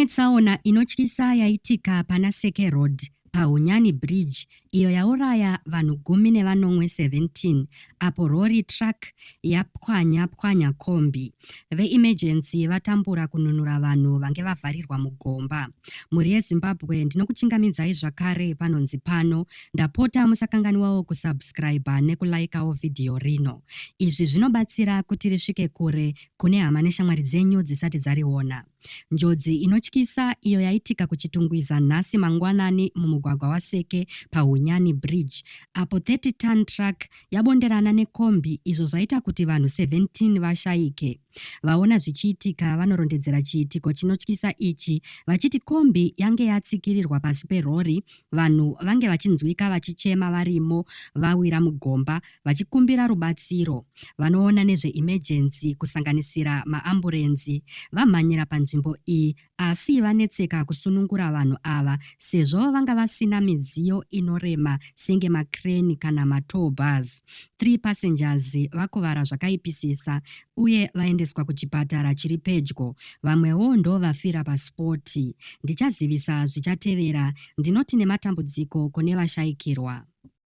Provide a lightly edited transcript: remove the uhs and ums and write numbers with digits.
Pane tsaona inotyisa yaitika pana Seke Road paHunyani Bridge iyo yauraya vanhu 17 17 apo rori truck yapwanya pwanya kombi. VeEmergency vatambura kununura vanhu vange vavharirwa mugomba. Mhuri yeZimbabwe ndinokuchingamidzai zvakare panonzi pano. Ndapota musakanganiwawo kusubscriber nekulaikawo vhidhiyo rino. Izvi zvinobatsira kuti risvike kure kune hama neshamwari dzenyu dzisati dzariona. Njodzi inotyisa iyo yaitika kuChitungwiza nhasi mangwanani mumugwagwa waSeke paHunyani Bridge apo 30 ton truck yabonderana nekombi izvo zvaita kuti vanhu 17 vashaike. Vaona zvichiitika vanorondedzera chiitiko chinotyisa ichi vachiti kombi yange yatsikirirwa pasi perori, vanhu vange vachinzwika vachichema varimo vawira mugomba vachikumbira rubatsiro. Vanoona nezveemergency kusanganisira maamburenzi vamhanyira panzvimbo iyi asi vanetseka kusunungura vanhu ava sezvo vanga vasina midziyo inorema senge macrane kana matow bars. 3 passengers vakuvara zvakaipisisa uye vaendeswa kuchipatara chiri pedyo. Vamwewo ndovafira paspoti. Ndichazivisa zvichatevera. Ndinoti nematambudziko kune vashaikirwa.